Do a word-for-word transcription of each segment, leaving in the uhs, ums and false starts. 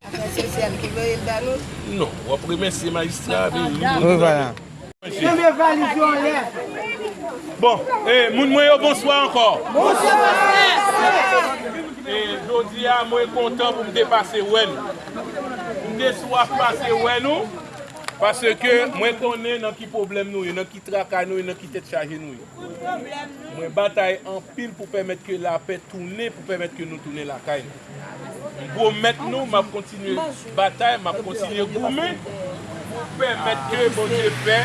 Afè sosyal ki voye l ba nou. Non, w ap remèsye majistra, epi li wi, vwala. Kenbe valiz yo anlè. Bon, eh, moun mwen yo, bonswa ankò. Bonswa. Eh, jodi a, mwen kontan pou m te pase wè nou. M te swaf pase wè nou, paske mwen konnen nan ki pwoblèm nou ye, nan ki traka nou ye, nan ki tèt chaje nou ye. Mwen batay anpil pou pèmèt ke lapè tounen, pou pèmèt ke nou tounen lakay nou. M pwomèt nou, m ap kontinye batay, m ap kontinye goumen pou pèmèt ke Bondye fè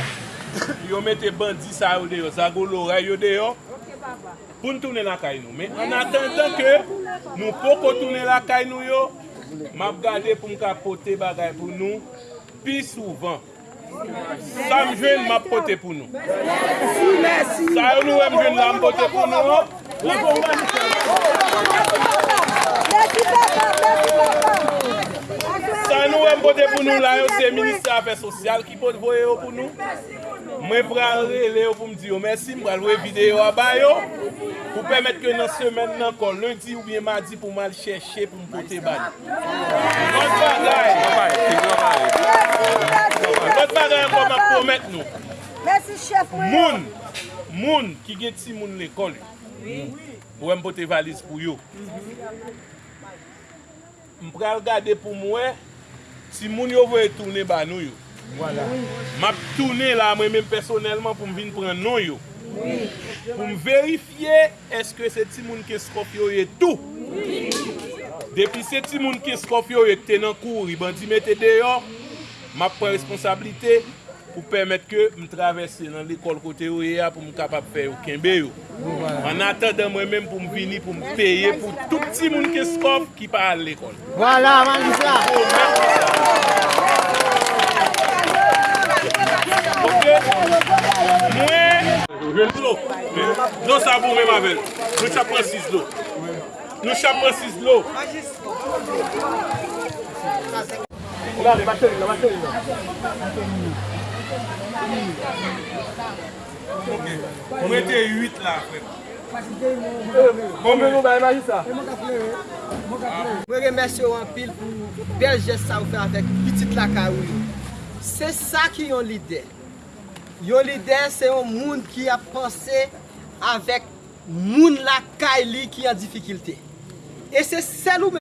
yo mete bandi sa yo deyò, zago loray yo deyò, pou n tounen lakay nou. Men an atandan ke nou poko tounen lakay nou yo, m ap gade pou m ka pote bagay pou nou pi souvan. Sa m jwenn, m ap pote pou nou. Sa yo nou wè m jwenn la, m pote pou nou an. Sa nou wè m pote pou nou la yo, se ministè afè sosyal ki pot voye yo pou nou. Mwen pral rele yo pou m di yo mèsi, m pral voye videyo a ba yo, pou pèmèt ke nan semèn nan ankò, lendi oubyen madi, pou m al chèche pou m pote ba nou. Lòt bagay, lòt bagay ankò, m ap pwomèt nou. Mèsi, chèf mwen. Moun, moun ki gen timoun lekòl yo, ou wè m pote valiz pou yo. M pral gade pou m wè timoun yo voye tounen ba nou yo. M ap tounen la, mwen menm pèsonèlman, pou m vin pran non yo. Pou m verifye èske se timoun Kenskòf yo ye tou. Depi se timoun Kenskòf yo ye k te nan kouri, bandi mete deyò, m ap pran responsablite pou pèmèt ke m travèse nan lekòl kote yo ye a, pou m kapab fè yo kenbe yo. An atandan mwen menm pou m vini, pou m peye pou tout timoun Kenskòf ki pa al lekòl. Vwala, majistra. Ok. Mwen, dlo. Dlo sa pou menm avè l. Nou chak pran sis dlo. Nou chak pran sis dlo. Mwen te uit la, frè m. Bon, men nou bay majistra. Mwen remèsye w anpil pou bèl jès sa ou fè avèk pitit lakay ou yo. Se sa ki yon lidè. Yon lidè, se yon moun ki ap panse avèk moun lakay li ki an difikilte. E se sèl ou